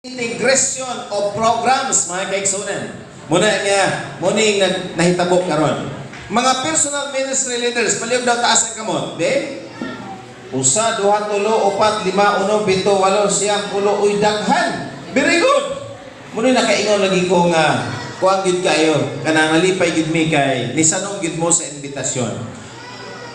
Integration of programs, mga kaigsunan. Muna nga, muning nahitabo karon. Mga personal ministry leaders, palihog daw taas ang kamot. Be? Usa, duha, tulo, upat, lima, unom, pito, walo, siyam, pulo, uy, daghan. Very good. Muna nakaingon lagi ko nga, kuang gyud kayo, kanang nalipay gyud mi kay nisanong gyud mo sa imbitasyon.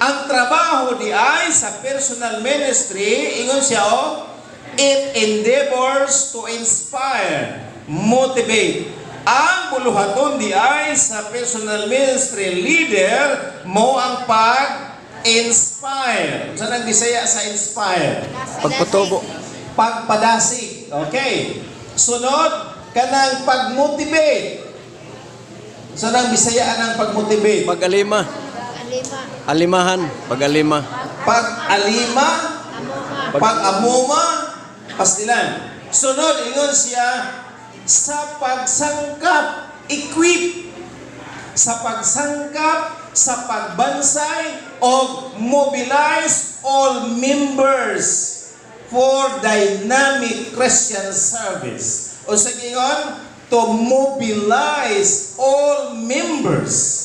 Ang trabaho di ay sa personal ministry, ingon siya oh, it endeavors to inspire, motivate. Ang buluhaton di ay sa personal ministry leader mo ang pag-inspire. Saan ang Bisaya sa inspire? Pagpatubo. Pagpadasig. Okay. Sunod, kanang pag-motivate. Saan ang Bisaya ang pag-motivate? Pag-alima. Alima. Alimahan. Pag-alima. Pag-alima, Amuma. Pag-amuma, pastilan. Sunod, ingon siya, sa pagsangkap, equip. Sa pagsangkap, sa pagbansay, o mobilize all members for dynamic Christian service. O sa ingon, to mobilize all members.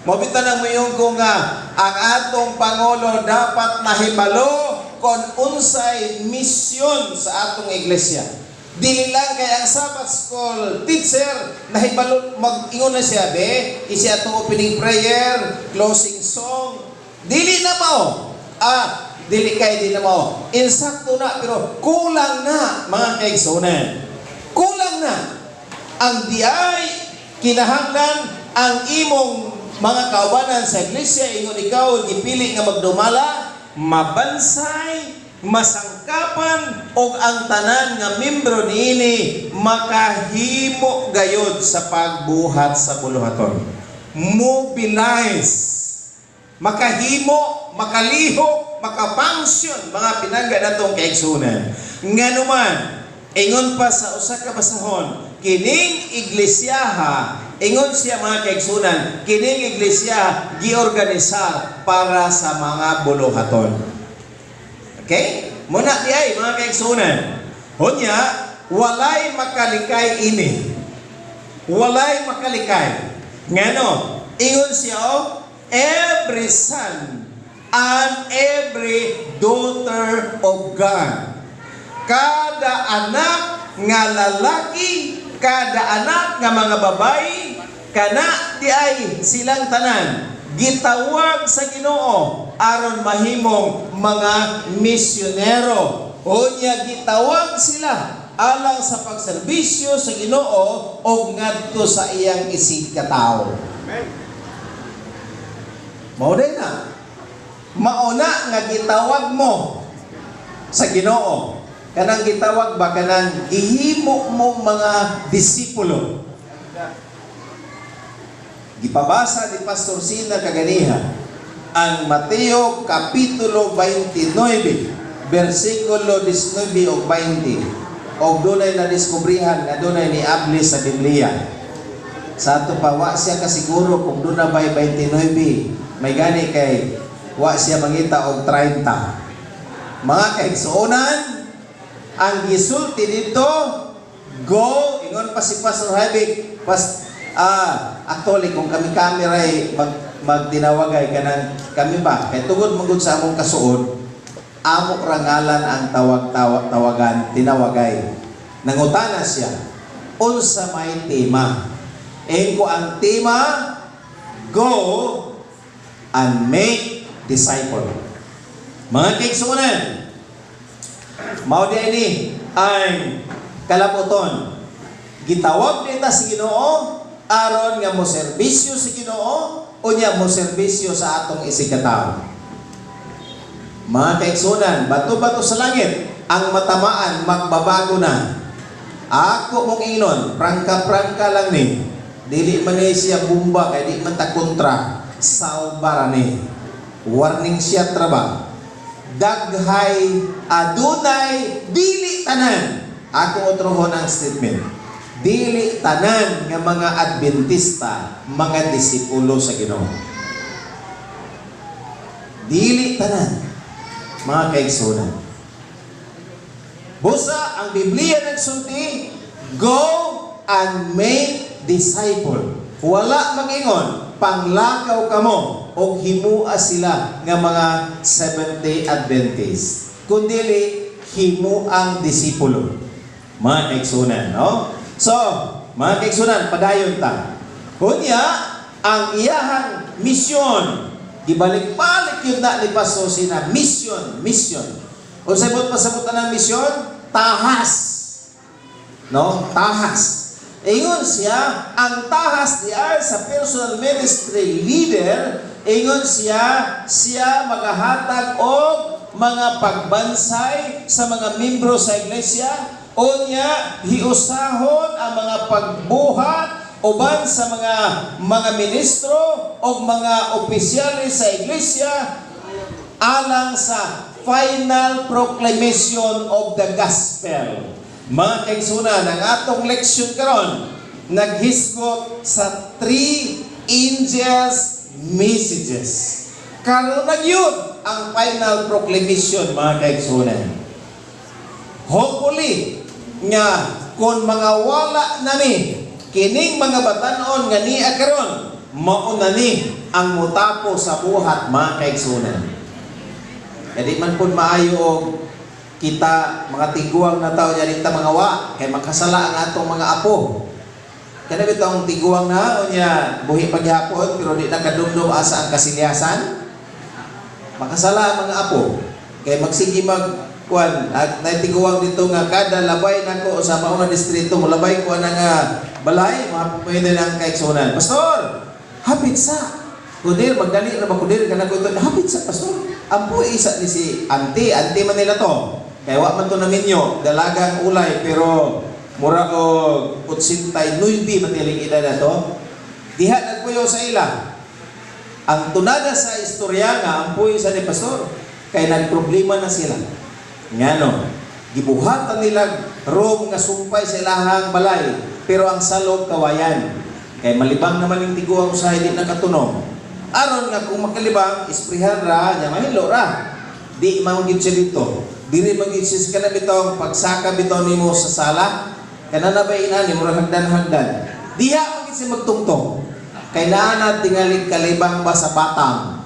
Mobita nang moingon ko nga ang atong pangulo dapat nahibalo kon unsay misyon sa atong iglesia. Dili lang kay ang Sabbath school teacher nahibalo, mag-ingon na siya be, isi atong opening prayer, closing song. Dili na mao. Ah, dili kay di na mao. Insakto na pero kulang na, mga kaigsuonan. Kulang na. Ang diay kinahanglan ang imong mga kaubanan sa iglesia, ingon ikaw gipili nga magdumala, mabansay, masangkapan og ang tanan nga membro niini makahimo gayod sa pagbuhat sa buluhaton. Mobilize. Makahimo, makalihok, makafunction mga pinangga natong kaigsunan. Nganuman, ingon pa sa usa ka basahon, kining iglesyaha, ingon siya, mga kaigsunan, kining iglesia giorganisar para sa mga buluhaton. Okay? Muna di ay mga kaigsunan. Hunya, walay makalikay ini. Walay makalikay. Ngano, ingon siya oh, every son and every daughter of God. Kada anak nga lalaki, kada anak nga mga babae, kana di ay silang tanan gitawag sa Ginoo aron mahimong mga misyonero. Unya gitawag sila alang sa pagserbisyo sa Ginoo og ngadto sa iyang isig katawo. Mao din na. Mauna nga gitawag mo sa Ginoo. Kanang gitawag ba, kanang gihimo mo mga disipulo. Gipabasa ni Pastor Sina kaganiha ang Mateo Kapitulo 29 versikulo 19 ug 20 og dunay nadiskubrihan nga dunay niabli sa Biblia. Sa ato pa, wa siya kasiguro kung doon na ba'y 29. May gani kay wa siya mangita og 30. Mga kaigsuonan, ang gisulti dito, go, ingon pa si Pastor Habik, actually, kung kami-kami ray magtinawagay kanang kami ba, kay tungod magud sa among kasuod, amo rangalan ang tawag tawag tawagan tinawagay. Nangutana siya, unsa may tema? Ko ang tema, go and make disciple. Mga kaigsuonan, mao di ini ang kalabuton. Gitawag nita si Ginoo aron nga mo serbisyo si Ginoo unya mo serbisyo sa atong isig katawo. Mga kaigsunan, bato-bato sa langit, ang matamaan magbabago na. Ako mong ingnon, prangka-prangka lang ni. Dili man ni siya bumba kay di man ta kontra. Salba ra ni. Warning siya traba. Daghay adunay dili tanan. Ako otrohon ang statement. Dili tanan nga mga Adventista, mga disipulo sa Ginoo. Dili tanan, mga kaigsunan. Busa ang Biblia nagsulti, "Go and make disciple." Wala mag-ingon, "Panglakaw kamo og himua sila nga mga Seventh-day Adventist." Kundili himuang disipulo. Mga kaigsunan, no? So, mga kaigsunan, padayon ta. Kunya, ang iyahang misyon, gibalik-balik yun na ni Pastor Sina, mission, mission. Unsay buot pasabot ang misyon? Tahas. No? Tahas. Ingon siya, ang tahas diay sa personal ministry leader, ingon siya, siya magahatag og mga pagbansay sa mga membro sa iglesia, unya hiusahon ang mga pagbuhat uban sa mga ministro o mga opisyales sa iglesia alang sa final proclamation of the gospel. Mga kaigsunan, ang atong leksyon karon naghisgot sa three angels' messages. Karon na yun ang final proclamation, mga kaigsunan. Hopefully, nga kung mga wala nami, kining mga batanon nga niya karon, mauna ni ang mutapo sa buhat, mga kaigsunan. Kaya man pud maayo og kita mga tiguang na tao nya ta mga wa kay makasala ang atong mga apo. Kana bitong tiguang na unya buhi paghapon pero di na kadumdum asa ang kasilyasan. Makasala ang mga apo. Kay magsige mag kuan at naitiguang dito nga kada labay nako sa mao nga distrito, molabay ko ana nga balay, mapwede ng kaigsunan. "Pastor, hapit sa kudir, magdali ra ba kudir kana ko ito, hapit sa pastor." Ampo isa ni si auntie, auntie man nila to. Kay wa man to naminyo, dalagang ulay pero mura og 89 matiling edad na to. Diha nagpuyo sa ila. Ang tunada sa istorya nga ampoy sa ni pastor kay nagproblema na sila. Ngano, gibuhatan nila room nga sumpay sa ilahang balay pero ang salog kawayan. Kay malibang naman yung tiguang usahay, di nakatunog. Aron nga kung makalibang, isprihan ra, nya mahilo ra. Di man gid siya dito. Diri man gid siya kana bitong pagsaka bitaw nimo sa sala. Kana na ba inani murag hagdan-hagdan. Diha man gid siya magtungtong. Kay naa na tingalig kalibang ba sa batang.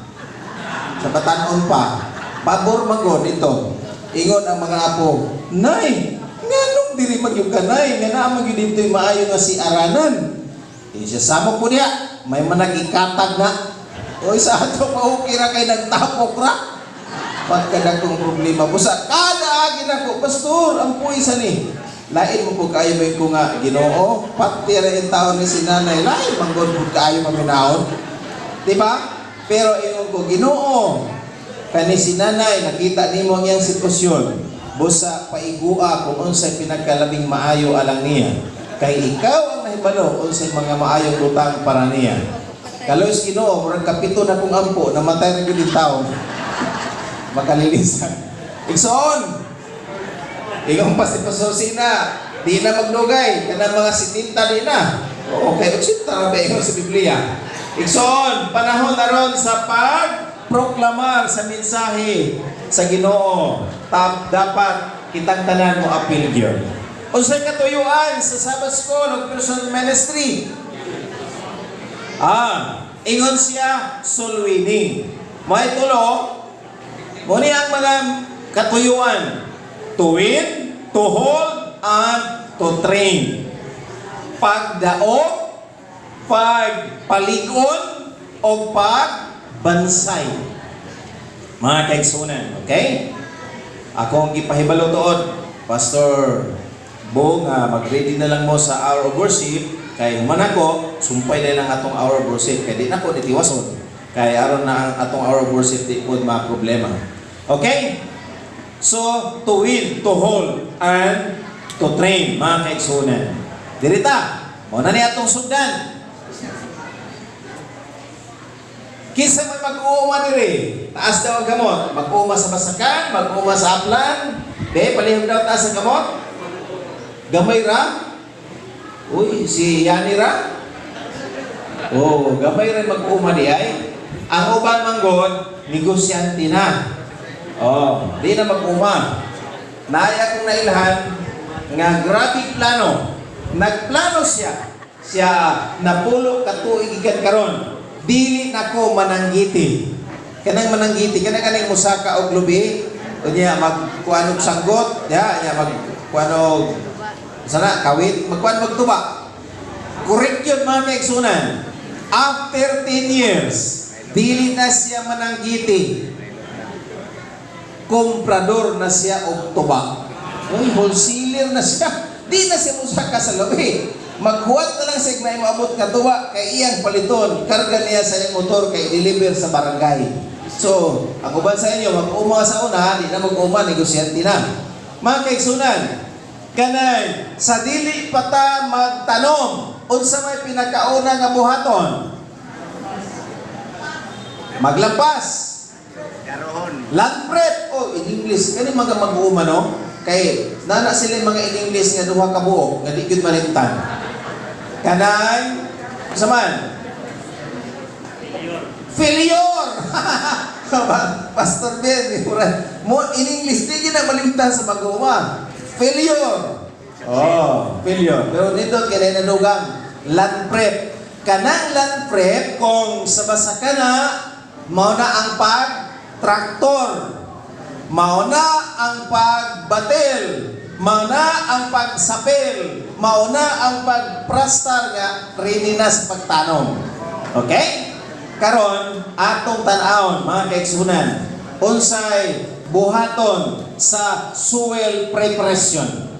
Sa batanon pa. Pabor man dito. Ingon ang mga apo, "Nay, nganong diri man gyud ka, nay? Nga naa man gyud dito'y maayo nga si aranan." Eh, siya samok po niya, may manag ikatag na. Oy, sa ato pa ra kay nagtapok ra. Pagkadakong problema. Busa, kada agi nako, "Pastor, ang puisa ni." Lain mo po kayo may ko nga, Ginoo, pati ra yung taon ni si nanay, lain manggod po kayo maminahon. Di ba? Pero ingon ko, "Ginoo, kani si nanay, nakita nimo ang iyang sitwasyon. Busa paigua kung unsay pinagkalabing maayo alang niya. Kay ikaw ang nahibalo unsay mga maayong butang para niya." Kalos Ginoo, murag kapito na kong ampo, namatay na gyud yung taon. Makalilisan. Igsoon, ingon pa si Pastor Sina, di na magdugay, kanang mga 70 di na. Oo, kay 80 ra ba ingon sa Biblia. Igsoon, panahon na ron sa pagproklamar sa mensahe sa Ginoo. Tap, dapat kitang tanan mo apil gyud. Unsay katuyuan sa Sabbath School ug personal ministry? Ah, ingon siya, soul winning. May tulo, mo ni ang mga katuyuan. To win, to hold, and to train. Pagdaog, pagpalig-on, o pagbansay. Mga kaigsunan, okay? Ako ang gipahibalo tuod, Pastor Bo, nga mag-ready na lang mo sa hour of worship, kay human ako, sumpay na lang atong hour of worship, kay di na ko nitiwason. Kay aron na ang atong hour of worship di po problema. Okay? So, to win, to hold, and to train, mga kaigsunan. Dirita, mo na ni atong sugdan. Kinsa may mag-uuma diri? Taas daw ang kamot. Mag-uuma sa Basakan, mag-uuma sa Aplan. Be, palihog daw taas ang kamot. Gamay ra? Uy, si Yani ra? Oh, gamay ra mag-uuma di ay. Ang uban manggod, negosyante na. Oh, di na mag-uma. Naay akong nailhan nga grabe plano. Nagplano siya. Siya napulo ka tuig gikan karon. Dili nako mananggiti. Kanang mananggiti, kanang kaning musaka og lubi, unya magkuan og sanggot, ya, nya magkuan og sana kawit, magkuan magtuba. Correct yun, mga kaigsunan. After 10 years, dili na siya mananggiti. Komprador na siya og tuba. Uy, wholesaler na siya. Di na siya musaka sa lubi. Maghuwat na lang siya na imaabot ka tuba kay iyang paliton. Karga niya sa iyang motor kay deliver sa barangay. So, ang uban sa inyo, mag-uma sa una, di na mag-uma, negosyante na. Mga kaigsunan, kanay, sa dili pa ta magtanom, unsa may pinakauna nga buhaton? Maglampas. Land prep. Oh, in English kani mga mag-uuma, no? Kay nana sila yung mga in English nga duha ka buok nga di gyud malimtan. Kanay unsa man? Failure. Pastor Ben, mo in English di gyud na malimtan sa mag-uuma. Failure. Oh, failure. Pero dito kay nadugang land prep. Kanang land prep kung sa basa ka na mao na ang pag traktor. Mao na ang pagbatel. Mao na ang pagsapil. Mao na ang pagprastar nga ready na sa pagtanom. Okay? Karon atong tan-awon, mga kaigsunan, unsay buhaton sa soil preparation.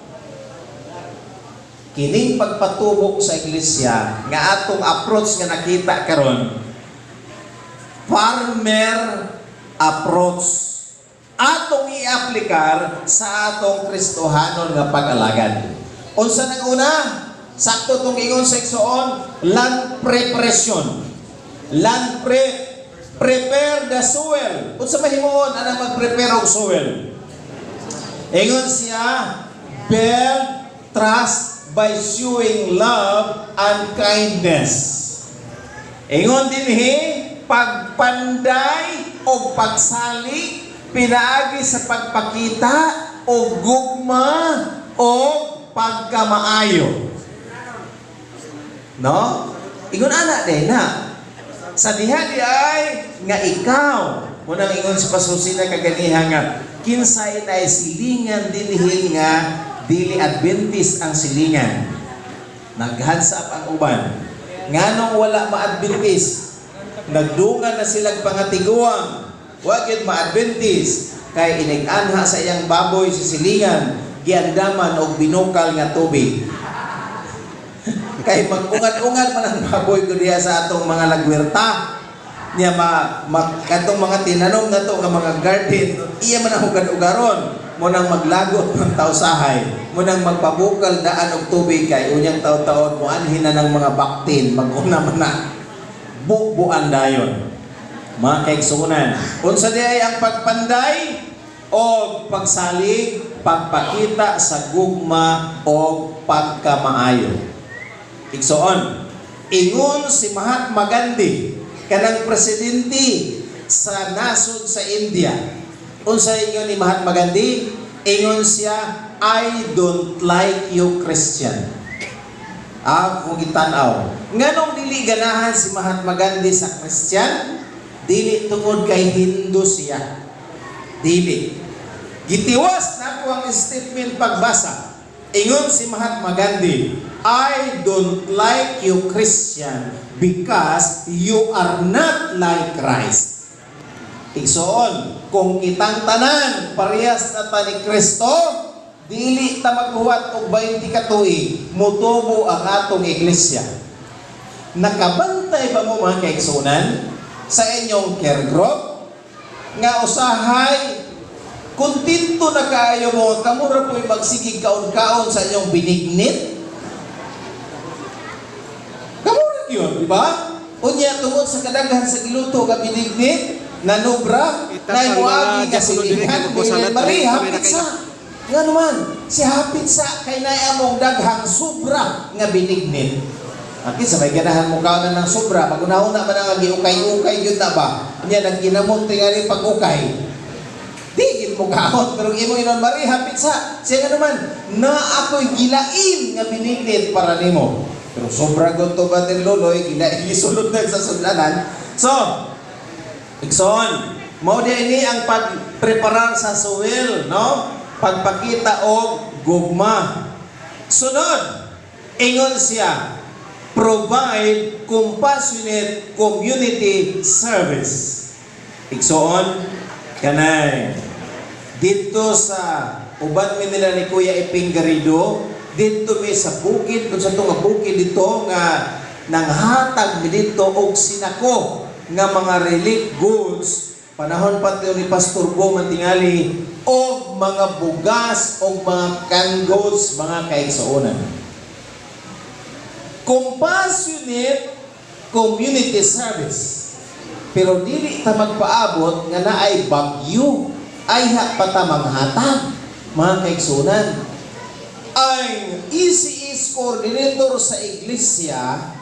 Kining pagpatubok sa iglesia nga atong approach nga nakita karon, farmer approach atong i-aplikar sa atong Kristohanon nga pag-alagad. Unsa nang una? Sakto tong ingon sa igsoon, land preparation. Land prep. Prepare the soil. Unsa mahimuon anang mag-prepare og soil? Ingon siya, build trust by showing love and kindness. Ingon dinhi, pagpanday o pagsalig pinaagi sa pagpakita o gugma o pagkamaayo. No? Ingon ana din na. Sa diha di ay nga ikaw, munang ingon sa pasusina kaganiha nga kinsay na silingan dinhi nga dili Adventist ang silingan. Nag-hands up ang uban. Nganong wala ma-Adventist? Nagdungan na silang pangatiguang. Wa gyud ma-Adventist kay inig-anha sa iyang baboy sa silingan, giandaman og binukal nga tubig. Kay mag-ungan-ungan man ang baboy ko diha sa atong mga lagwerta niya ma, ma katong mga tinanom nato nga mga garden, iya man ang ugad-ugaron mo nang maglagot ng tausahay, mo nang magpabukal daan og tubig kay unyang taon-taon mo anhin na ng mga baktin, mag-una man na bubuan dayon. Mga kaigsuonan, unsa di ay ang pagpanday o pagsalig? Pagpakita sa gugma o pagkamaayo. Igsoon, ingon si Mahatma Gandhi, kanang presidente sa nasod sa India. Unsa ingon ni Mahatma Gandhi? Ingon siya, "I don't like you, Christian." Ah, kung gitan-aw. Nganong dili ganahan si Mahatma Gandhi sa Christian? Dili tungod kay Hindu siya. Dili. Gitiwas na ako ang statement pagbasa. Ingon si Mahatma Gandhi, "I don't like you, Christian, because you are not like Christ." Igsoon, kung kitang tanan parehas na ta ni Kristo, dili ta maghuwat og 20 ka tuig, mutubo ang atong iglesia. Nakabantay ba mo, mga kaigsunan, sa inyong care group nga usahay kontento na kaayo mo, kamura po'y magsigig kaon-kaon sa inyong binignit? Kamura yun, di ba? Unya, tungod sa kadaghan sa giluto ka binignit, nanubra, Ita na ang imuagi mga nga diakono diri silingan, kay magbusalat, Bilen Marie, kami hapit na sa. Nga naman, si hapit sa kay among daghang sobra nga binignit. Aki sa may ganahan mo kaon ng sobra, pag una-una man ang giukay-ukay yun na ba? Nya nagginamot tingali pag-ukay. Di gid mo mo kaon. Pero imong inon, "Mari, hapit sa." Siya nga naman, "Na ako'y gilain nga binignit para nimo." Pero sobra gonto ba din loloy, gilain gisulod na sa sudlanan. So, igsoon, mao di ini ang pagpreparar sa suwel, no? Pagpakita og gugma. Sunod, ingon siya, provide compassionate community service. Igsoon, kanay dito sa uban mi nila ni Kuya Iping Garrido, dito mi sa bukid, kung sa nga bukid dito nga nanghatag mi dito og sinako nga mga relief goods panahon pa to ni Pastor Bo Mantingali, og mga bugas og mga canned goods, mga kaigsuonan. Compassionate community service. Pero dili ta magpaabot nga naay bagyo ayha pa ta manghatag, mga kaigsuonan. Ang ECS coordinator sa iglesia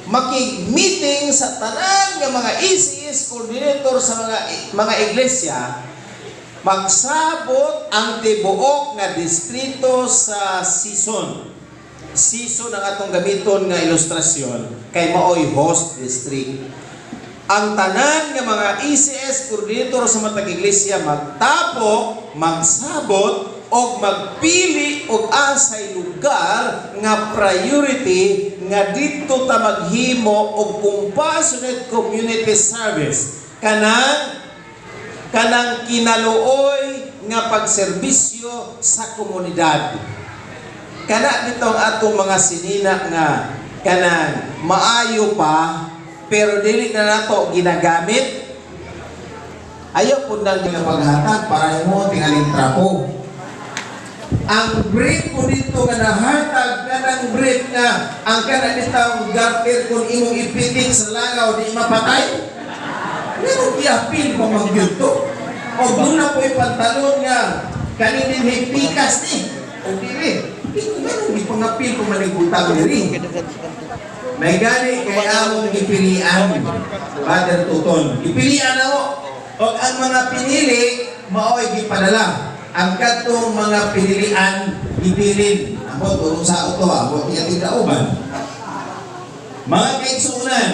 makig-meeting sa tanan nga mga ECS coordinator sa mga iglesia, magsabot ang tibuok nga distrito sa Sison. Sison ang atong gamiton nga ilustrasyon kay maoy host district. Ang tanan nga mga ECS coordinator sa matag iglesia magtapok, magsabot og magpili og asay lugar nga priority nga didto ta maghimo og compassionate community service, kanang kinaluoy nga pagserbisyo sa komunidad. Kana bitong atong mga sinina nga kanang maayo pa pero dili na nato ginagamit. Ayaw pud nang paghatag para imo tingaling trapo. Ang brief mo dito nga nahatag, kanang brief nga ang kana bitawng garter, kung imong ipitik sa langaw, di mapatay. Pero giapil pa man gyud to. O doon na po'y pantalon nga kanin din pikas ni. O dili. Di ko ganun ipangapil ko manigutang diri. May gani kay among gipilian, Brother Tuton. Gipilian ako. O ang mga pinili, mao'y gipadala. Ang kadtong mga pinilian, gibilin. Ako, turong sa auto, ako, tiga-tiga uban. Mga kaigsuonan,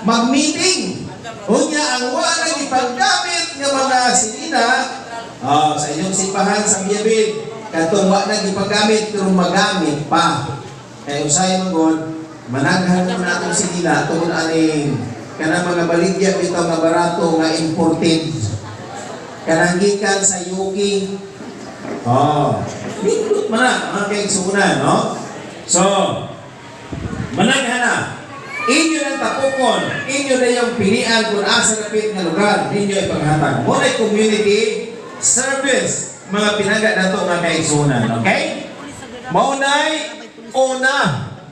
mag-meeting. Unya, ang wala ipaggamit nga mga sinina, oh, sa inyong simbahan sa Biyabid, katong wa na gipaggamit pero magamit pa. Kay usay man god, managhan mo na atong sinina tungod aning kanang mga baligya bitaw nga barato nga imported. Kanang gikan sa UK. Oh, nindot man na mga kaigsuonan, no? So, managhan na. Inyo nang tapukon, inyo na yung pilian kung asa napit nga lugar, ninyo ipaghatag. Mo na community service, mga pinaga nato nga kaigsuonan, okay? Maunay una,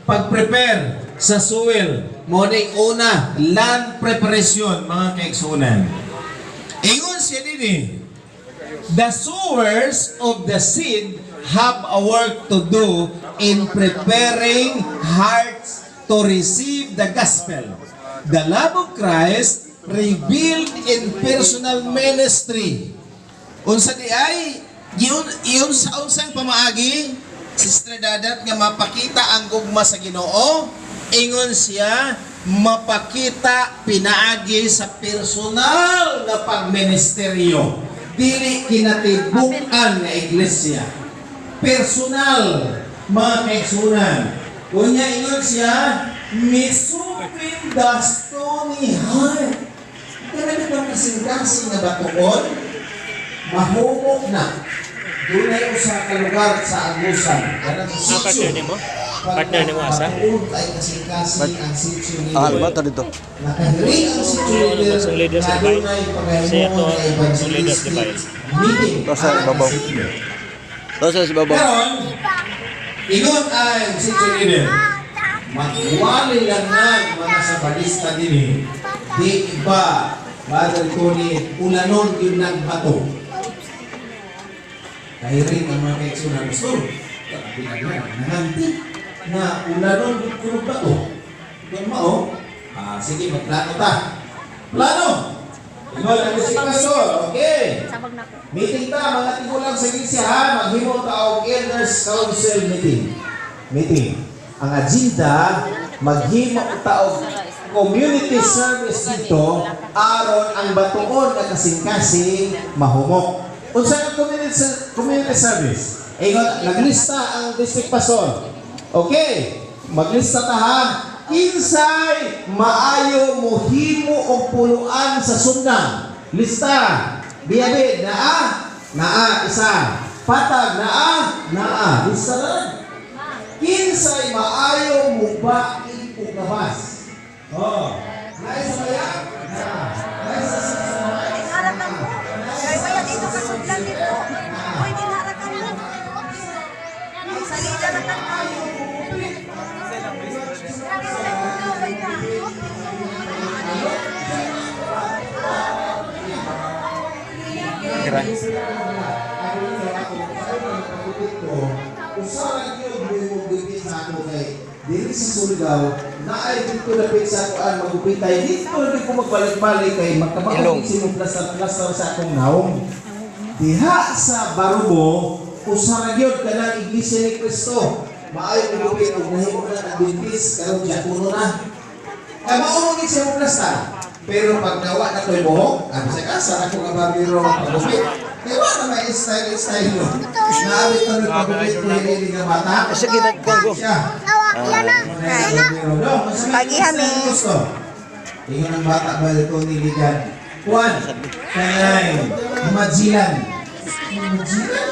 pag-prepare sa soil. Maunay una, land preparation, mga kaigsuonan. Ingon siya dinhi, "The sowers of the seed have a work to do in preparing hearts to receive the gospel. The love of Christ revealed in personal ministry." Unsa di ay yun, yun sa unsang pamaagi, Sister Dadat, nga mapakita ang gugma sa Ginoo? Ingon siya, mapakita pinaagi sa personal na pagministeryo, dili kinatibuk-an nga iglesia, personal, mga kaigsuonan. Unya ingon siya, "Misupin the stony heart." Kana bitong kasing-kasing nga batuon, mahumok na. Dunay usa ka lugar sa Agusan. Kanang Ah, sitio. partner nimo? Partner nimo asa? Batuon ay kasing-kasing ang sitio nila. Ah, ba to dito? Nakahiling ang sitio leader Ang leader sa nga Dubai. dunay Siya pagahimon to, nga ang leader evangelistic sa Dubai. meeting To sa para ibabaw. sa sitio. To sa ibabaw. Karon, ingon ang sitio leader, magwali lang ng mga sabadista dinhi. Di ba, Brother Tony, ulanon yung nagbato? Kahiring ang mga kaigsuonan, "Pastor, grabe na nga, nanganti na ulanon yung kulog bato." Doon mao, ah, sige, magplano ta. Plano! Ingon ang si Pastor, okay. Sabag na ko. Meeting ta mga tigulang sa iglesia ha, maghimo ta og elders council meeting. Meeting. Ang agenda, maghimo ta og community service dito aron ang batuon nga kasing-kasing mahumok. Unsa ang community service? Ingon, naglista ang district pastor. Okay, maglista ta ha. Kinsay maayo mohimo og puluan sa sundang. Lista. Biyabi, naa, naa, isa. Patag, naa, naa. Lista na lang. Kinsay maayo mubain og gabas. Oh. Naay sa bayag? Naa. Naay sa sismay? Harapan mo. Kaya wala dito kasudlan dito. Pwede harapan mo. Salida na tayo. Kira. Usaran yun mo gupit sa ako kay diri sa Surigao naay dito dapit sa kuan magupitay dito di ko magbalik-balik kay magkabaon Ilong. sino plaster-plaster sa akong naong diha sa Barubo usa ra gyud kanang Iglesia ni Kristo maayo gupit ug nahimo na Adventist karon diakono na. Kay mao mo gid siya mo plaster. Pero pag nawa na ko'y buhok, ano siya ka, sa ako nga barbero ang pagupit. Kay wa na may style style no. Naawit na rin pagupit ko hindi nga bata. Sige, nagkuhan ko. Siya. Pagihami. Ingon ang bata ba ito niligan? Juan, kanay, Majilan. Majilan?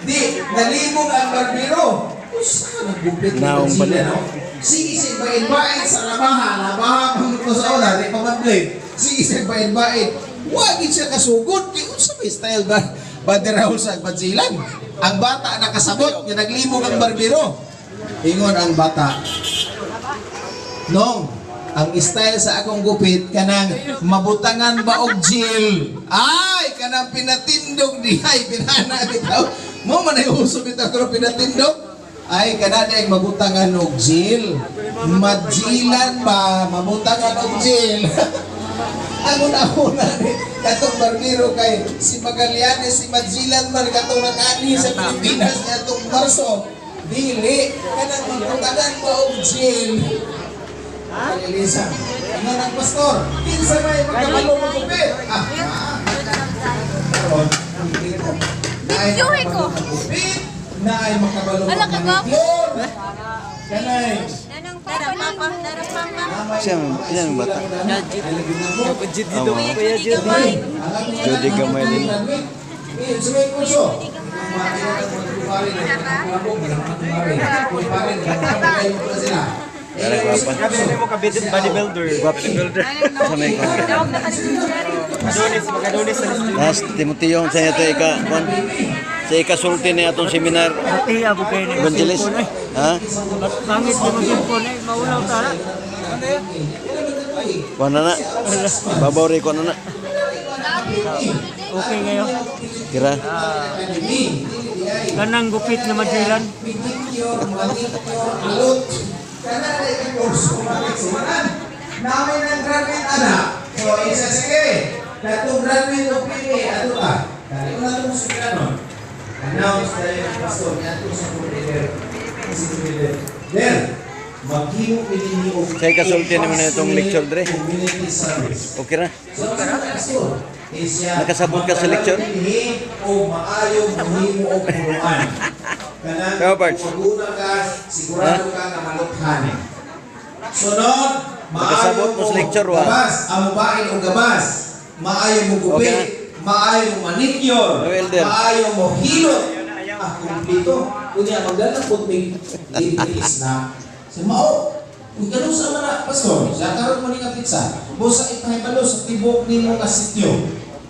Di, nalibog ang barbero. Usa nagupit ni Naong Majilan, bali. no? Sige, sige, bain-bain sa labaha. Labaha, pang ko sa una, di pa man-blade. Sige, sige, bain-bain. Wag siya kasugod. Di, unsa may style ba? Brother Raul sa Majilan. Ang bata nakasabot, nga naglibog ang barbero. Ingon ang bata, Nong, ang style sa akong gupit kanang mabutangan ba og gel. Ay, kanang pinatindog di ay pinana bitaw. Mo man ay uso bitaw karon pinatindog. Ay kana di ay mabutangan og gel. Majilan ba mabutangan og gel. Ang una-una ni katong barbero kay si Magallanes, si Magellan man katong nag-ani sa Pilipinas niadtong Marso. Dili kanang mabutangan ba og gel. Elisa. Ano ng pastor? Kinsa may magkabalo magupit? Ah, ah. Karon, dito. Naay Videohe ko. makabalo magupit, naay makabalo Ala, kagwapo. magmanicure. Kanay. Nanang papa papa, narang papa. Siya ang bata. Dito, Kuya Judy. Judy Gamay din. Sa may kurso. Dara, gwapa. Grabe mo ka bodybuilder. Bodybuilder. Sa may kuhan. Tawag na kanito Jerry. Adonis, mag-Adonis sa Nas Timoteo sa ito ika kuan. Sa ikasulti ni atong seminar Ay, abo kayo na. evangelist. Ha? Pangit ni mo cellphone eh. Maulaw ta na. Kuan na na. Babaw rin kuan na na. Okay ngayon. Kira. Kanang gupit na Magellan. Pedicure, manicure, alot. Kana na yung kurso, manik. Namin ang graduate anak. So, isa sige. Katong graduate o pili, ato ka. Kani ko na itong sumilanon. Announce na yung pastor niya ato sa leader. Si leader. Then, maghimo pinili og Sa ikasulti naman na itong lecture, Dre. Community service. Okay ra. So, sa pastor, isya, Nakasabot ka sa lecture? magdala o maayo muhimo og punuan. Kanang Pero, Pards. kung maguna ka, sigurado ka nga maluthanin. Sunod, maayo Nakasabot mo sa lecture, wa? gabas, amo bain og gabas. Maayo mo gupit, Okay. maayo mo manicure, No, elder. maayo mo hilot. Ah, kumpleto. Kunya magdala po mig diliis na. Sa mao, kung ganun sa mga pastor, sa karon mo ni nga pizza, busa ipahibalo sa tibok nimo nga sityo.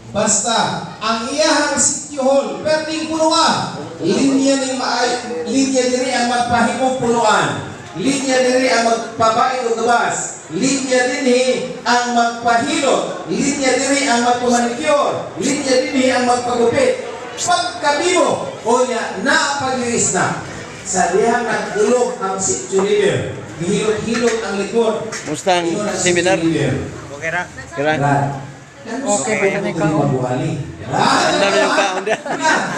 Basta ang iyahang sityo hall, perting punuan. Linya ning maayo, linya diri ang magpahimong punuan. Linya diri ang magpabain og gabas. Linya dinhi ang magpahilot. Linya diri ang magpamanicure. Linya dinhi ang magpagupit. Pagkabibo, o niya, naapag-iis na. Sa dihang nagulog ang sityo leader. Gihilot-hilot ang likod. Musta ang Ingon ang seminar? sitio leader. Okay ra. Kira. Right. Okay, ba ni kaon? Mabuhali. Andam yung kaon dia.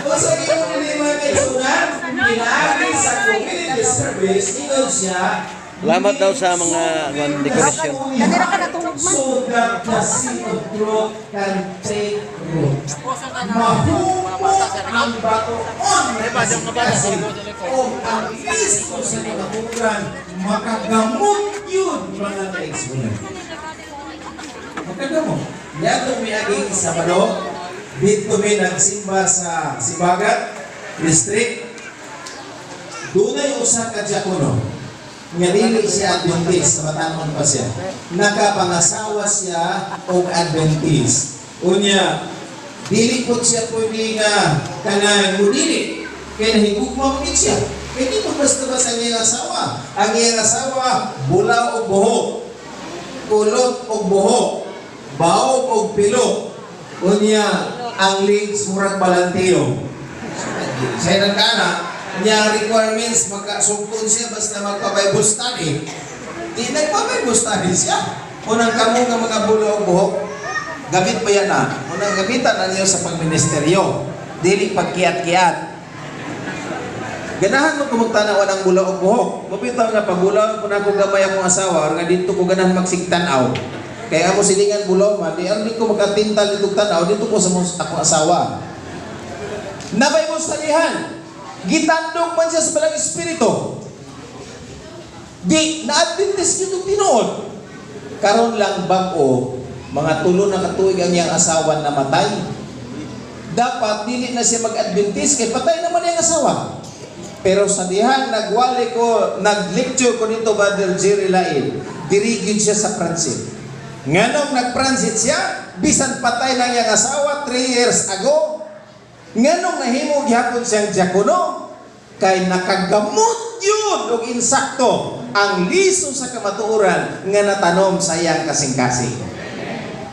Unsa gyud ni mga kaigsunan? Pinaagi sa community service ingon siya. Salamat daw sa mga kuan, dekorasyon. Kanira ka natulog man. So that the seed of truth can take root. Mahumot ang batuon kasi o ang listo sa kamatuoran makagamot yun, mga kaigsunan. Makagamot. Niadtong miaging Sabado, dito mi nagsimba sa Sibagat District. Dunay usa ka diakono nga dili siya Adventist, batanon pa siya. Nakapangasawa siya og Adventist. Unya, dili po siya pwede nga kanang mudili. Kaya nahigugma mo gid siya. Kaya di mo basta basta ang iyang asawa. Ang iyang asawa, bulaw og buhok, kulot og buhok, baog og pilo. Unya, ang legs murag balantiyo. Siya nang kana, niya requirements, magkasugton siya basta magpa-Bible study. Di nagpa-Bible study siya. Unang kamo nga mga bulo og buhok, gamit pa yan na. Unang gamitan na niyo sa pagministeryo. Dili pagkiat-kiat. Ganahan mo kumagtanaw ang bula og buhok. Mabitaw nga pagulaw ko na ko gamay akong asawa or nga dito ko ganahan magsigtan-aw. Kaya amo silingan bulaw man, di ang di ko makatintal ditong tanaw dito ko sa akong asawa. Nabay mo salihan. Gitandog man siya sa balang espiritu. Di na-Adventist yun tinuod. Karon lang bag-o, mga 3 na katuig ang iyang asawa namatay. Dapat dili na siya mag-Adventist kay patay naman iyang asawa. Pero sa dihang nagwali ko, nag-lecture ko nito, Brother Jerry Lain, dirigid siya sa transit. Nganong nag-transit siya, bisan patay lang iyang asawa 3 years ago, nganong nahimo gihapon siyang diakono, kay nakagamot yun og insakto ang liso sa kamatuoran nga natanom sa iyang kasing-kasing.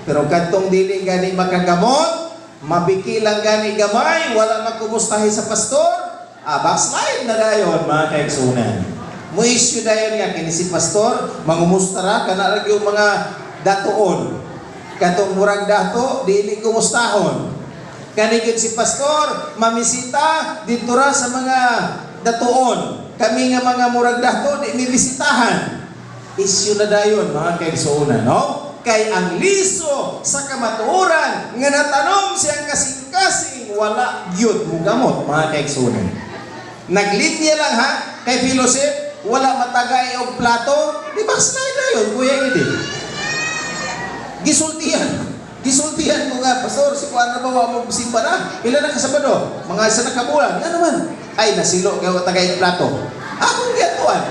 Pero kadtong dili gani makagamot, mabiki lang gani gamay, wala magkumustahi sa pastor, backslide na dayon, mga kaigsunan. Mo issue dayon nga kini si pastor, mangumusta ra kana ra yung mga datuon. Katong murag dato, dili kumustahon. Kani gyud si pastor, mamisita dito ra sa mga datuon. Kami nga mga murag dato, di mi bisitahan. Issue na dayon, mga kaigsuonan, no? Kay ang liso sa kamatuoran nga natanom siyang kasing-kasing wala gyud mugamot, mga kaigsuonan. Naglinya lang ha kay fellowship, wala matagay og plato, di backslide na yun, kuya hindi. Gisultihan. Gisultihan ko nga, "Pastor, si Juan na ba wa mo simba na? Pila na ka Sabado? Mga isa na ka bulan." Nga naman. Ay, nasilo kay wa tagay og plato. Akong giyatuan.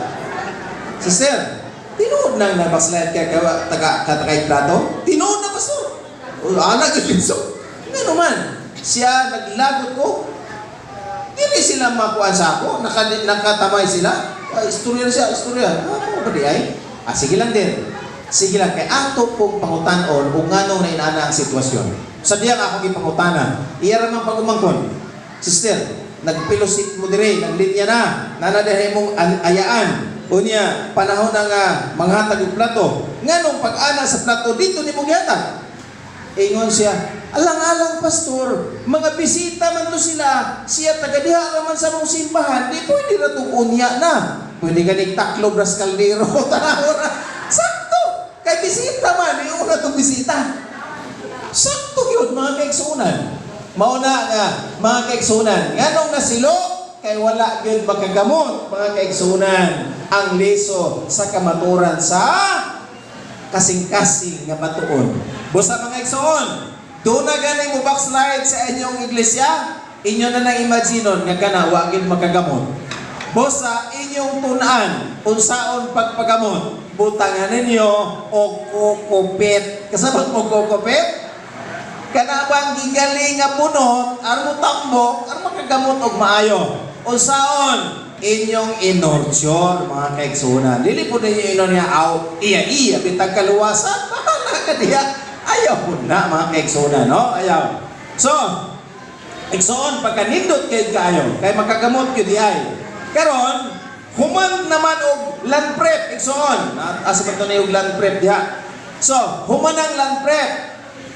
"Sister, tinuod nang nabackslide ka kay wa taga katagay plato?" "Tinuod na, Pastor." O, ana gyud liso. Nga naman, siya naglagot ko. Dili sila makuan sa ako, nakatamay sila. Ay, istorya na siya, istorya. Ah, ako ba di ay? Ah, sige lang din. Sige lang, kay ato pong pangutanon kung nganong nainana ang sitwasyon. Sa diyang akong ipangutana, iya ra man pag-umangkon. "Sister, nagfellowship mo dire, naglinya na, nana diri mong ayaan. Unya, panahon na nga manghatag og plato. Nganong pag-ana sa plato dito nimo gihatag?" Ingon siya, "Alang-alang, Pastor, mga bisita man to sila, siya taga diha ra man sa mong simbahan, di pwede ra tong unya na. Pwede ganig taklo bras kaldero, tanaw ra." Sakto! Kay bisita man, iuna tong bisita. Sakto yun, mga kaigsunan. Mauna nga, mga kaigsunan, nganong nasilo, kay wala gyud makagamot, mga kaigsunan, ang liso sa kamaturan sa kasing-kasing nga batuon. Busa mga igsoon, doon na gani mo backslide sa inyong iglesia, inyo na nang imaginon nga kana wa gid makagamot. Busa inyong tun-an unsaon pagpagamot, butangan ninyo og coco peat. Kasabot mo coco peat? Kana bang gigaling nga punot, aron mo tambok, aron makagamot og maayo. Unsaon? Inyong inorture, mga kaigsunan. Dili po ninyo inon nga aw, iya iya bitag kaluwasan, bahala ka diya. Ayaw po na, mga kaigsunan, no? Ayaw. So, igsoon pagkanindot kayo kaayo, kay makagamot gyud ay. Karon, human naman og land prep, igsoon. Asa man to na yung land prep diha? So, human ang land prep.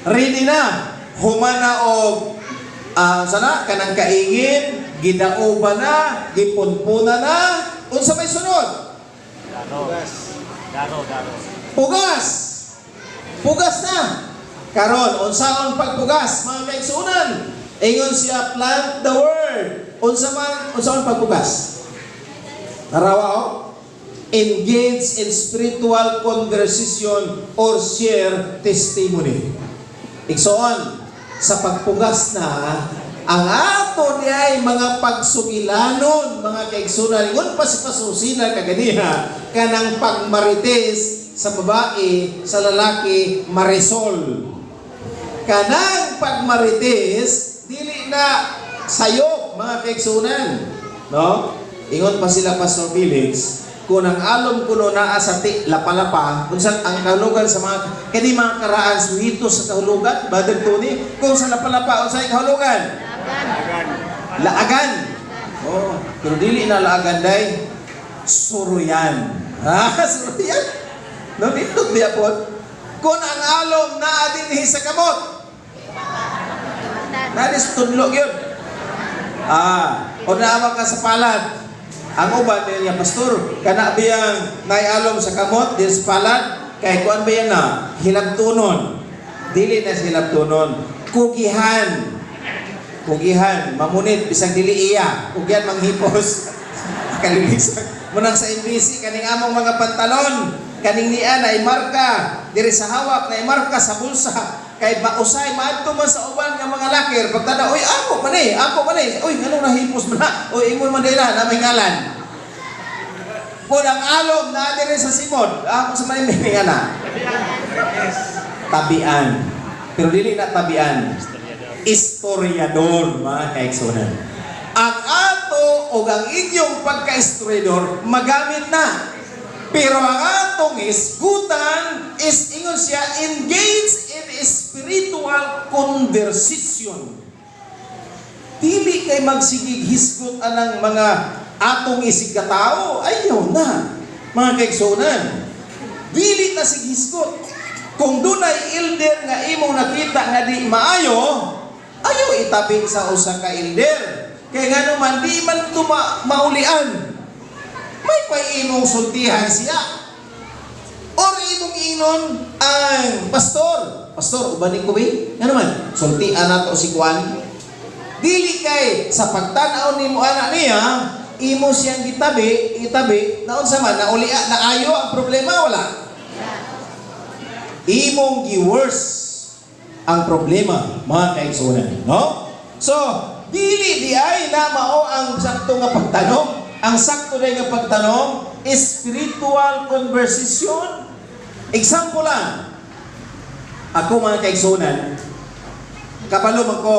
Ready na. Humana og sana kanang kaingin, gidauba na, gipunpuna na, unsa may sunod? Daro. Daro, daro. Pugas. Pugas na. Karon, unsaon pagpugas, mga kaigsuonan? Ingon siya, "Plant the word." Unsa man unsaon pagpugas? Narawa oh. Engage in spiritual conversation or share testimony. Igsoon, sa pagpugas na, ang ato diay mga pagsugilanon, mga kaigsunan, ingon pa si Pasusina kaganiha, kanang pagmarites sa babae, sa lalaki, marisol. Kanang pagmarites, dili na sayo, mga kaigsunan. No? Ingon pa sila, Pastor Felix, kung ang alom kuno naa sa ti lapalapa, kung sa ang kahulugan sa mga kani mga karaan suhito sa kahulugan, Brother Tony, kung sa lapalapa unsay kahulugan? Laagan. Oh, pero dili na laagan day. Suruyan. Ha, suruyan. No, nindot biya pod. Kung ang alom naa dinhi sa kamot, naa sa tudlo yun. O naawa ka sa palad. Ang uban din niya, "Pastor, kana biyang naialom sa kamot, din sa palad, kay kuan ba yan na? Hilabtunon." Dili na sa hilabtunon. Kugihan. Kugihan, mamunit, bisag dili iya. Kugihan manghipos. Kalilisan. Munang sa MBC, kaning among mga pantalon, kaning niya na imarka, diri sa hawak, na imarka sa bulsa, kay mausay, maadto man sa uban nga mga lakir, pagtanaw, "Uy, ako man eh, ako man eh, uy, nganong nahipos man na, uy, ingon man nila, na may ngalan." Kung ang alom na diri sa simod, ako sa may nga na. Tabian. Pero dili na tabian. Istoryador, mga kaigsunan. Ang ato o ang inyong pagka-istoryador, magamit na. Pero ang atong hisgutan is, ingon siya, engage in spiritual conversation. Dili kay magsigig hisgot anang mga atong isig katao, ayaw na. Mga kaigsunan, dili na sig hisgot. Kung dunay elder nga imong nakita nga di maayo, ayaw itabi sa usa ka elder. Kay ngano man di man tuma maulian. May pay imong sultihan siya. Or imong ingnon ang pastor. "Pastor, ubanin ko ba?" Ngano man, sultian nato si Juan. Dili kay sa pagtan-aw nimo ana niya, imo siyang gitabi, itabi, naunsa man, naulia, naayo ang problema, wala? Imong gi-worse ang problema, mga kaigsunan. No? So, dili di ay na mao ang sakto nga pagtanong. Ang sakto na nga pagtanong is spiritual conversation. Example lang. Ako, mga kaigsunan, kabalo man ko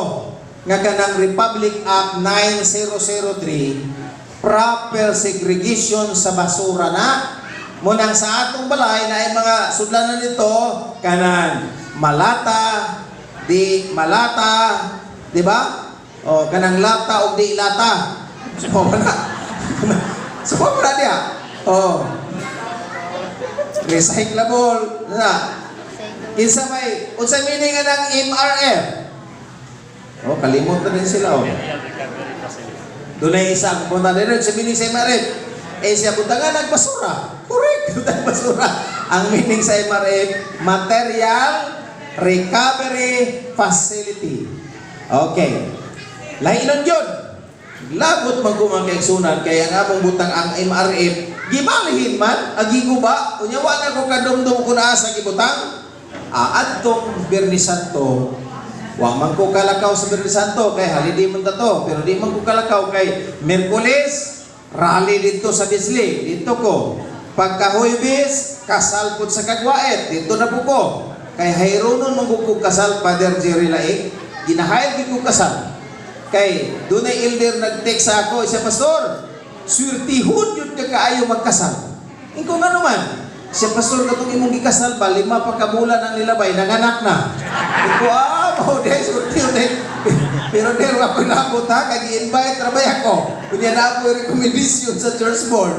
nga kanang Republic Act 9003, proper segregation sa basura na. Munang sa atong balay na ay mga sudlanan nito kanan malata, di malata, di ba? O kanang lata og di lata. So wala. So wala diya. Oh. Recyclable na. Kinsa may unsa meaning nga ng MRF? Oh, kalimot na din sila oh. Dunay isa punta din sa meaning sa MRF. Eh siya butangan nagbasura. Correct, butang basura. Ang meaning sa MRF, Material Recovery Facility. Okay. Lahinon yun. Labot man ko mga kaigsunan kaya ang among butang ang MRF gibalihin man agi guba, unya wa na ko kadumdum kung naa sa gibutang. Adtong Biyernes Santo wa man ko kalakaw sa Biyernes Santo kay holiday man ta to, pero di man ko kalakaw kay Miyerkules rally dito sa Bisli, dito ko. Pagka Huwebes kasal pud sa Kagwaet, dito na po ko kay hayronon man ko kasal. Father Jerry Laik ginahayag gid ko kasal kay dunay elder nag-text sa ako siya, "Pastor, swerte yun ka kaayo magkasal." Inko nga naman, siya, "Pastor, katong imong gikasal ba, 5 pa ka bulan ang nilabay, nanganak na." Inko, "Ah, mao di swerte yun." Pero di ako nabot ha, kag i-invite rabay ako. Kunya na ako recommendation sa church board.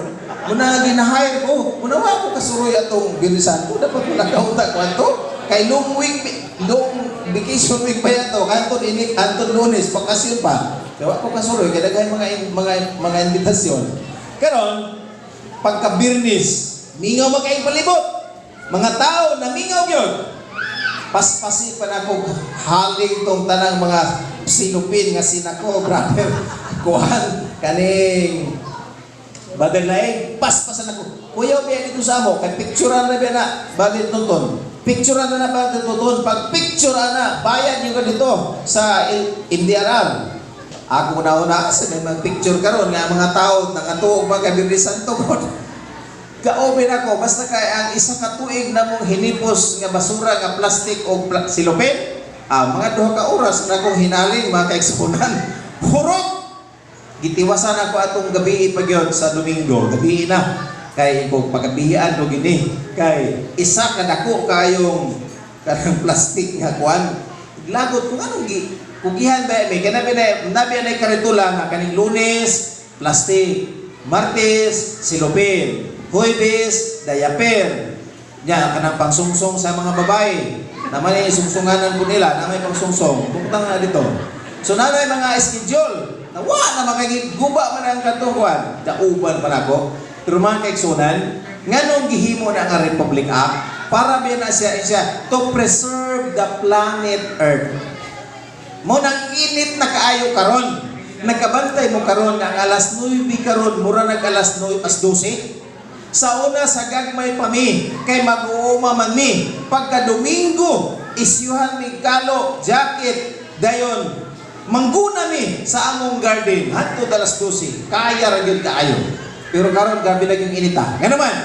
Muna nga ginahire ko, muna wa ko kasuroy atong bilisan ko, dapat mo nakauta ko ato. Kay long week, long vacation week pa yato, kanton ini anton Lunes, bakasyon pa. Kaya wa ko kasuroy kay daghan mga imbitasyon. Karon pagka Biyernes, mingaw man kayong palibot. Mga tao namingaw gyud. Paspasi pa na ko haling tong tanang mga sinupin nga sinako, brother. Kuan kaning Brother Laing, paspasan ako. Kuya, biya dito sa amo, kay picturean na biya na, Brother Tonton. Picturean na na, Brother Tonton. Pag picture na, bayad niyo ka dito sa MDRR. Ako na una kasi may mga picture karon nga mga tao nangatuog mga kay Santo ko. Kaoben ako, basta kay ang isa ka tuig na mong hinipos nga basura nga plastic o silupin, mga 2 ka oras na akong hinaling, mga kaigsuonan. Hurot! Gitiwasan ako atong gabi pa gyud sa Domingo, gabi na. Kay kung pagabihan do gini, kay isa ka dako kayong kanang plastic nga kuan. Lagot kung anong gi kugihan ba may kanabi na nabi na karitula nga kaning Lunes plastic, Martes silupin, Huwebes diaper. Nya kanang pangsungsong sa mga babae. Naman ay sungsunganan ko nila, na may pangsungsong. Butang na dito. So nanay mga schedule, na wa na makagiguba man ang katukuan. Dauban pa nako. Pero mga kaigsunan, nganong gihimo na ang Republic Act para ba na siya siya to preserve the planet Earth. Mo nang init na kaayo karon. Nagkabantay mo karon nga ang alas 9 karon mura nag alas 9 as 12. Sa una sa gagmay pa mi kay mag-uuma man mi. Pagka Domingo, isyuhan mi kalo, jacket, dayon mangguna mi sa among garden hantod alas 12. Kaya ra gyud kaayo. Pero karon grabe na yung inita. Ngano man,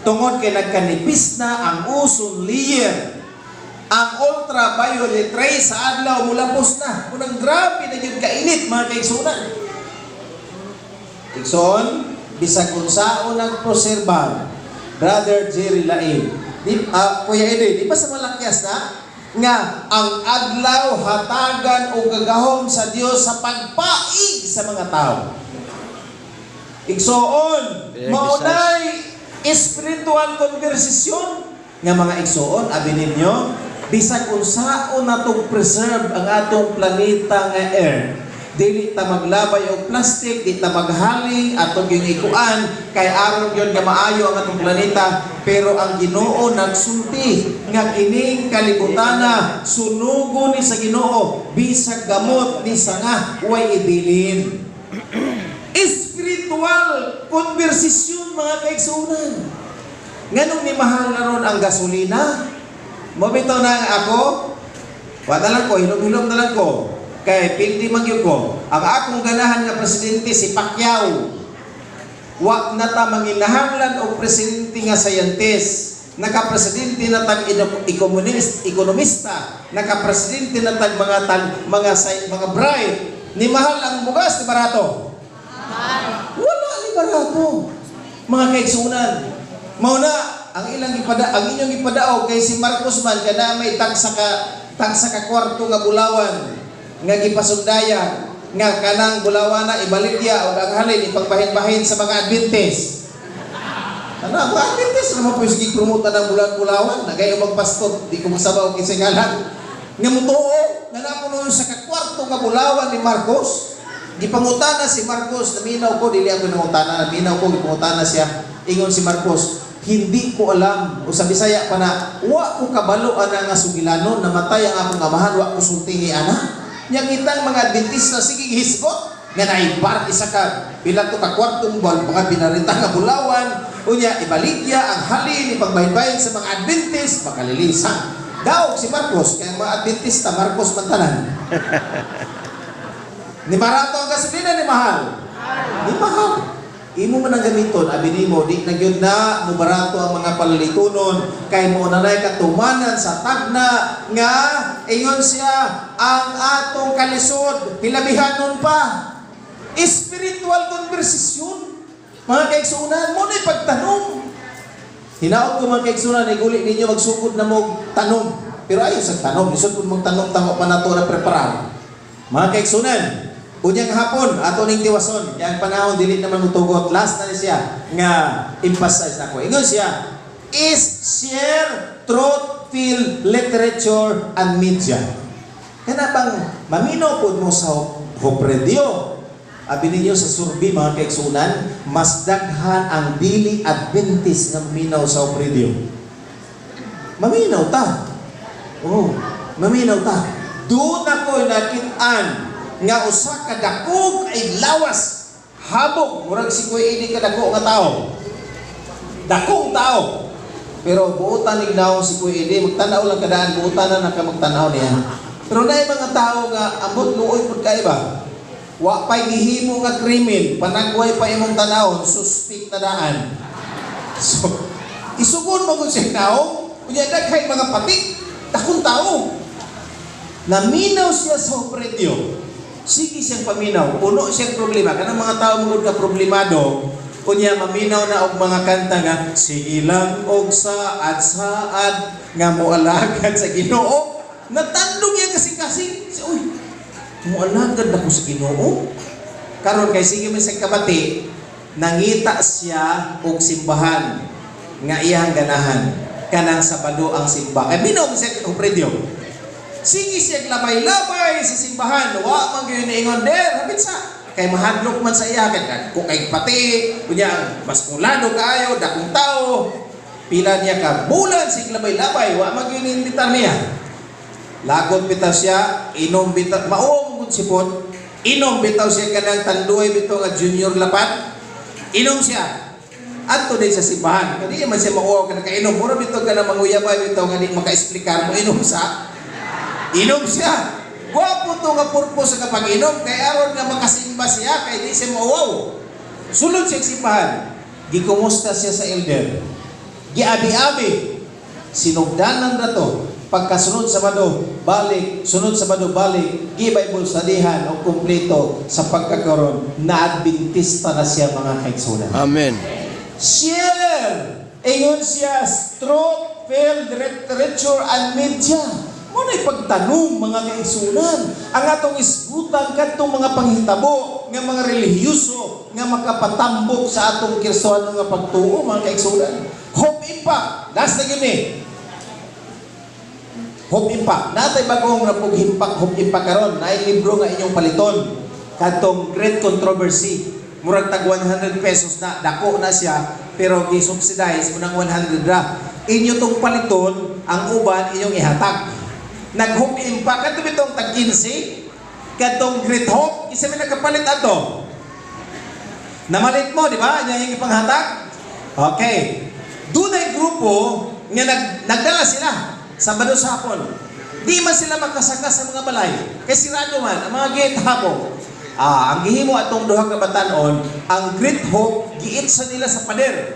tungod kay nagkanipis na ang ozone layer, ang ultraviolet ray sa adlaw mulapos na. Unang grabe na yun kainit, mga kaigsunan. Igsoon, bisag unsaon ang preserbar, Brother Jerry Lain. Di, Kuya Eddie, di ba sa Malakias na? Nga ang adlaw hatagan o gagahom sa Dios sa pagpaig sa mga tao. Igsoon, Very maunay spiritual conversation nga mga igsoon, abi ninyo, bisag unsaon natong preserve ang atong planeta nga Earth. Dili ta maglabay og plastic, di ta maghaling atong yung ikuan kay aron yun nga maayo ang atong planeta, pero ang Ginoo nagsulti nga kining kalibutana sunugo ni sa Ginoo bisag gamot ni sanga way ibilin. Spiritual conversation, mga kaigsunan. Nganong ni mahal na ron ang gasolina? Mabitaw na ako, wala lang ko, hilom-hilom na lang ko. Kay pildi man gyud ko. Ang akong ganahan nga presidente si Pacquiao. Wa na ta manginahanglan og presidente nga scientist. Nakapresidente na tag ekonomista, nakapresidente na tag mga bright. Ni mahal ang bugas, ni barato? Wala ni barato. Mga kaigsunan. Mao na ang inyong gipadaog kay si Marcos man kana may tagsa ka kwarto nga bulawan nga gipasundaya nga kanang bulawan na ibaligya og ang halin ipagbahin-bahin sa mga Adventist. Ano, ang mga Adventist naman po sige promote ng bulan-bulawan. Nagayo magpastor, di ko masabaw kinsay ngalan. Nga mutuo, nga napuno sa kakwarto nga bulawan ni Marcos. Gipangutana si Marcos, naminaw ko, dili ako nangutana, naminaw ko, gipangutana siya. Ingon si Marcos, "Hindi ko alam." O sa Bisaya pa na, "Wa ko kabalo ana nga sugilanon, namatay ang akong amahan, wa ko sultihi ana." Nya kitang mga Adventista sige hisgot nga naibar isa ka pila to ka kwartong bal mga binarita nga bulawan, unya ibaligya ang halin ipagbahin-bahin sa mga Adventist, makalilisan. Daog si Marcos kay ang mga Adventista Marcos man tanan. Ni barato ang gasolina, ni mahal? Ni mahal. Imo man ang gamiton, abi nimo di na gyud na mubarato ang mga palalitunon kay mo na katumanan sa tagna nga ingon siya ang atong kalisod hilabihanon pa. Spiritual conversation. Mga kaigsunan, mo na'y pagtanong. Hinaot ko, mga kaigsunan, iguli ninyo magsugod na mo tanom. Pero ayo sa tanom, lisod pud mong tanom tamo pa nato na preparar. Mga kaigsunan, unyang hapon, ato ning tiwason. Kaya ang panahon, dili naman mutugot. Last na ni siya, nga emphasize na ko. Ingon siya, is share truth. Truth-filled literature and media. Kana bang maminaw pod mo sa Hope Radio? Abi ninyo sa survey, mga kaigsunan, mas daghan ang dili Adventist nga maminaw sa Hope Radio. Maminaw ta. Oh, maminaw ta. Doon ako nakit-an nga usa ka dako ay lawas habog, murag si Kuya Eddie ka dako nga tao. Dakong tao. Pero buotan ni naong si Kuya Eddie, magtanaw lang kadaan, buotan na naka magtanaw niya. Pero naay mga tao nga ambot luoy pud kay ba? Wa pa'y gihimo nga krimen, panagway pa imong tanawon, suspect na daan. So, isugon mo kung siya naong, unya daghay mga patik, dakong tao. Naminaw siya sa Radio. Sige siyang paminaw, puno siyang problema. Kanang mga tao mangud ka problemado, unya maminaw na og mga kanta nga sige lang og saad saad nga moalagad sa Ginoo. Natandog iya kasing-kasing. Si uy, moalagad ako sa Ginoo. Karon kay sige man siyang kabati, nangita siya og simbahan nga iyang ganahan. Kanang Sabado ang simba. Ay minaw siya og radio. Sige siya labay-labay sa simbahan. Wa man gyud niingon der, hapit sa kay mahadlok man sa iya kay dagko kay pati, unya maskulado kaayo, dakong tao. Pila niya ka bulan sig labay-labay, wa man gyud niimbitar niya. Lagot bitaw siya, inom bitaw, mauom gud sipon. Inom bitaw siya kanang Tanduay bitaw nga junior lapat. Inom siya. Adto din sa simbahan. Kaya di man siya mauwaw ka nakainom. Mura bitaw ka na manguyabay bitaw nga di maka-explicar mo inom sa. Inom siya. Gwapo to nga purpose sa kapag-inom kay aron nga makasimba siya kay di siya mauwaw. Sulod siya sa simbahan. Gikumusta siya sa elder. Giabi-abi. Sinugdanan na to. Pagkasunod Sabado, balik. Sunod Sabado, balik. Gi-Bible studyhan o kumpleto sa pagkakaroon na Adventista na siya, mga kaigsunan. Amen. Share! Ingon siya, truth-filled literature and media. Mo na'y pagtanong, mga kaigsunan. Ang atong isgutan kadtong mga panghitabo nga mga relihiyoso nga makapatambok sa atong Kristohano nga pagtuo, mga kaigsunan. Hope Impact. Last na yun eh. Hope Impact. Natay bagong rapog himpak Hope Impact karon. Naay libro nga inyong paliton. Kadtong Great Controversy. Murag tag 100 pesos na, dako na siya pero gi-subsidize mo ng 100 ra. Inyo tong paliton, ang uban inyong ihatag. Nag Hope Impact kadto bitong tag 15, kadtong Great Hope, isa may nakapalit ato. Namalit mo, di ba? Inyong yung ipanghatag? Okay. Dunay grupo nga nagdala sila Sabado sa hapon. Di man sila makasaka sa mga balay. Kay sirado man ang mga gate hapon. Ah, ang gihimo atong duha ka batan-on, ang Great Hope giitsa nila sa pader.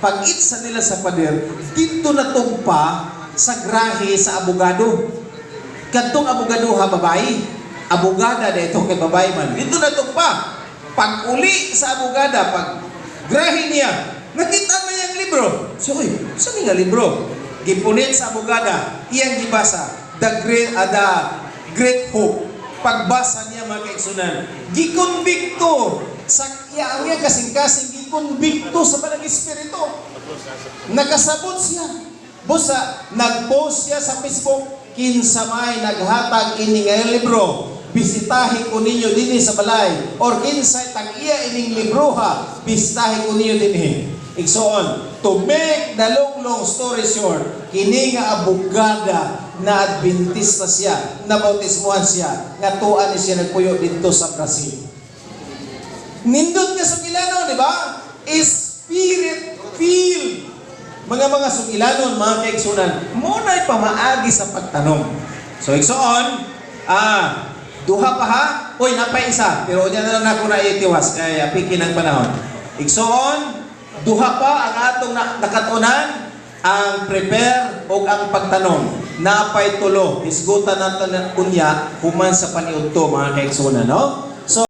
Pag itsa nila sa pader, dito natugpa sa grahe sa abogado. Kadtong abogado ha babae, abogada dito kay babae man. Dito natugpa. Pag uli sa abogada, pag grahe niya, nakita man niyang libro. So, uy, sa nga libro? Gipunit sa abogada, iyang gibasa, the Great Hope. Pagbasa niya, mga kaigsunan, gikonbikto sa iya ang iya kasing-kasing gikonbikto sa Banal Espiritu. Nakasabot siya. Busa, nag-post siya sa Facebook, kinsa may naghatag ini nga libro, bisitahin ko ninyo dinhi sa balay, or kinsay tag-iya ining libroha, bisitahin ko ninyo dinhi. Igsoon, to make the long, long story short, kini nga abogada na Adventista siya, na bautismuhan siya, nga tuan ni siya nagpuyo dito sa Brazil. Nindot nga sugilanon, di ba? Spirit filled. Mga sugilanon, mga kaigsunan, muna'y pamaagi sa pagtanong. So, igsoon, duha pa ha? Uy, napay isa. Pero unya na lang ako na itiwas, kaya piki ng panahon. Igsoon, duha pa ang atong nakatunan, ang prepare o ang pagtanong. Napay tulo. Isgutan nato na unya human sa paniudto, mga kaigsunan, no? So,